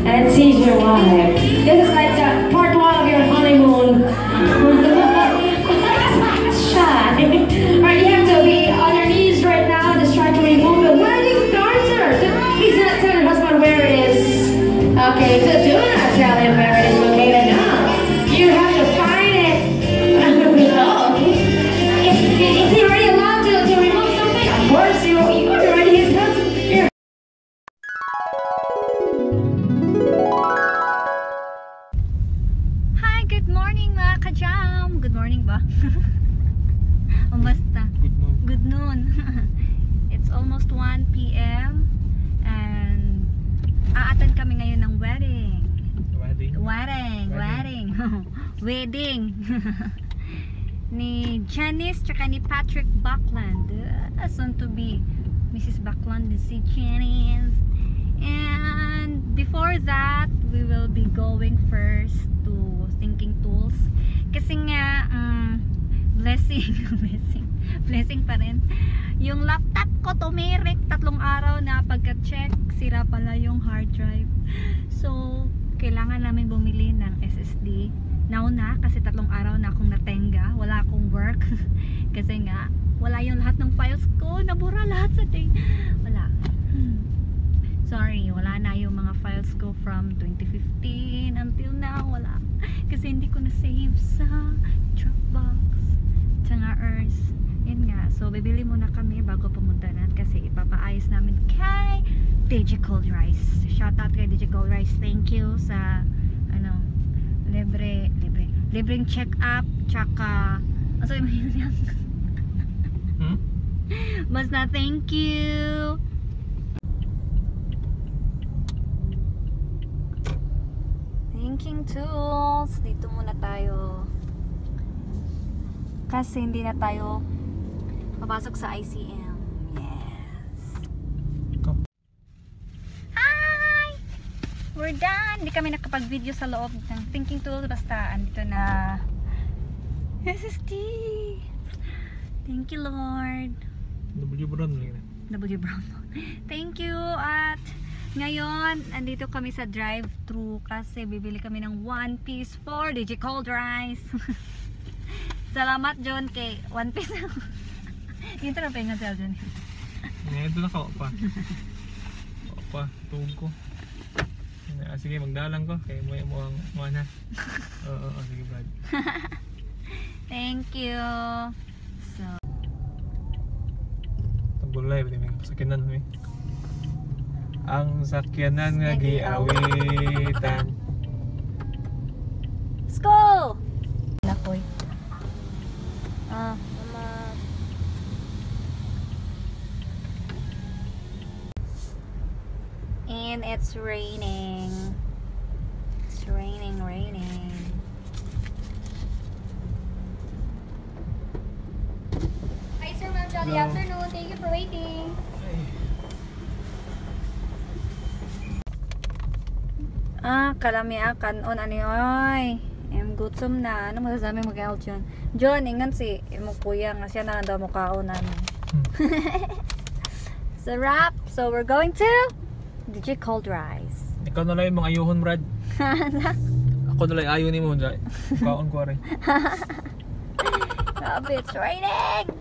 And tease your wife. This is like the part one of your honeymoon. Shy. Alright, you have to be on your knees right now and just try to remove the wedding garter. So please do not tell your husband where it is. Okay, so do not tell him where it is located now. You have to find it. Oh, okay. Is he already allowed to remove something? Of course, you are already his husband. Here. Hi, good morning, mga ka-jam! Good morning ba? O basta. Good noon. Good noon. It's almost 1 p.m. And a-attend kami ngayon ng wedding. Wedding. Wedding, wedding. Wedding. Ni Janice tsaka ni Patrick Buckland. Soon to be Mrs. Buckland and si Janice. And before that, we will be going first to Thinking Tools. Kasi nga, blessing, blessing, blessing pa rin. Yung laptop ko tumirik 3 araw na pagka-check, sira pala yung hard drive. So, kailangan namin bumili ng SSD. Now na, kasi 3 araw na akong natenga. Wala akong work. Kasi nga, wala yung lahat ng files ko. Nabura lahat sa day. Wala. Sorry, wala na yung mga files ko from 2015 until now. Wala. Kasi hindi ko na-save sa Dropbox. Tsaka Earth. Yun nga. So, bibili muna kami bago pumunta na kasi ipapaayos namin kay Digital Rice. Shout out kay Digital Rice. Thank you sa ano, libre, libre, libreng check up, tsaka, ano sabi mo yun yan? Hmm? Basta thank you. Thinking Tools. Dito muna tayo. Kasi hindi na tayo papasok sa ICM. Yes. Go. Hi! We're done! Hindi kami nakapag-video sa loob ng Thinking Tools. Basta andito na. SSD! Thank you, Lord. W Brown lang yun. W Brown. Thank you at ngayon, andito kami sa drive-thru kasi bibili kami ng one piece for DJ Cold Rice. Salamat, John, kay one piece. Yun talaga pa yung John. Ngayon ito na ka pa. Pa, tuog ko. Ah, sige, magdalang ko. Kaya mo mo ang mana. Oo, oo, sige, Brad. Thank you. So, Tagulay, pwede may sakyanan mi. Ang sakyanan nga giawitan. Let's go! Nakoy. Ah, Mama. And it's raining. It's raining, raining. Hi, sir, ma'am. Jolly Hello. afternoon. Thank you for waiting. Ah, kalami ah, kanon ani oy. Em gutom na. Ano masasabi mo kay John? John, ingon si imong kuya nga siya na lang daw mo kaon ano. So wrap. So we're going to DJ Cold Rice. Ikaw na lang yung mga ayuhon, Brad. Ako na lang ayo nimo, Jai. Kaon ko rin. Grabe, it's raining!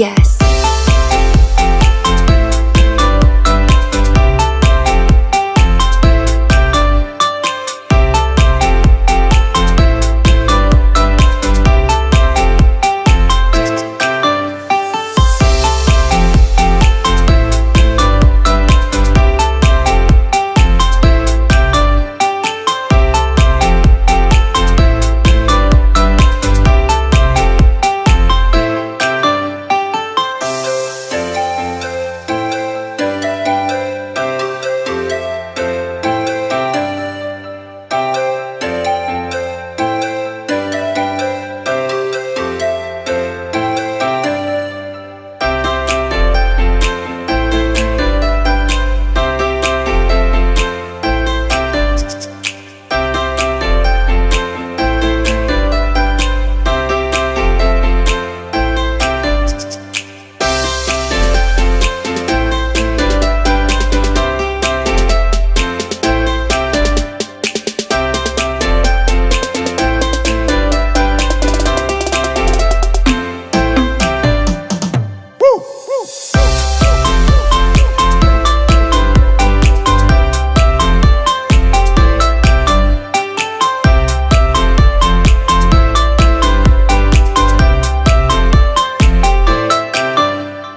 Yes.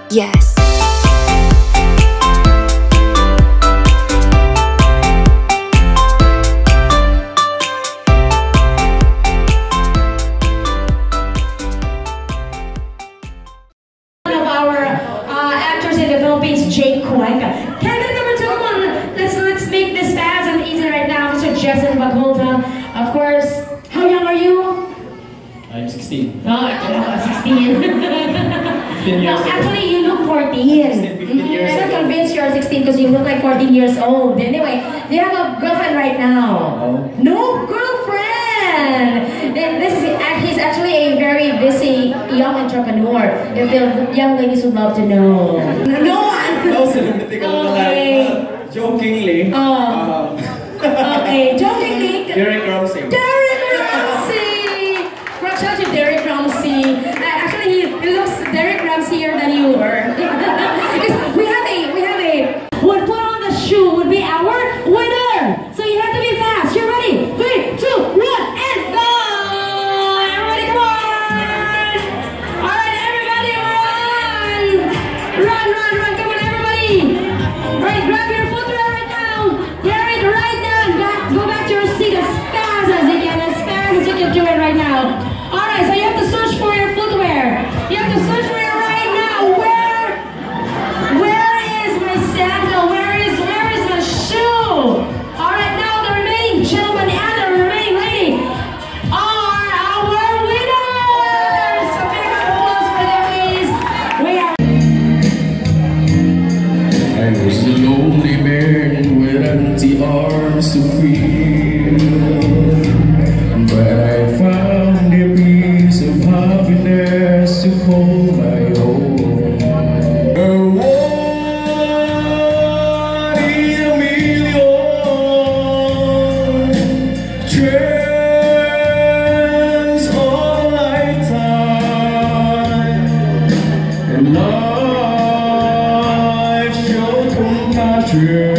Yes. One of our actors in the Philippines, Jake Cuenca. Candidate number 2, come on, let's make this fast and easy right now. Mr. Jessen Bacolta. Of course, how young are you? I'm 16. Oh, 16. 15 years No, old. actually, you look 14. 16, 15 years I'm not old. convinced you're 16 because you look like 14 years old. Anyway, do you have a girlfriend right now? No. No girlfriend! Then this is, he's actually a very busy young entrepreneur. If the young ladies would love to know. No one! No celebrity ka lang. Okay. Jokingly. Oh. Okay, jokingly. Derek Ramsey. Derek Ramsey! Congratulations, Derek Ramsey. Actually, he looks Derek Ramsey-er than you were. Because we have a would put on the shoe would be our winner. So you have to be fast. You're ready. 3, 2, 1, and go! Everybody, come on! All right, everybody, run! Run, run, run! Come on, everybody! All right, grab your footwear right now. Grab it right now and go back to your seat as fast as you can, as fast as you can do it right now. All right, so you have to search for your footwear. You have to search for it right now. Where is my sandal? Where is my shoe? All right, now the remaining gentleman and the remaining lady are our winners. So big round of applause for them, please. We are. I was a lonely man with empty arms to feel, but I found a piece of happiness to call my own. One in a million chance of a lifetime, and life showed compassion.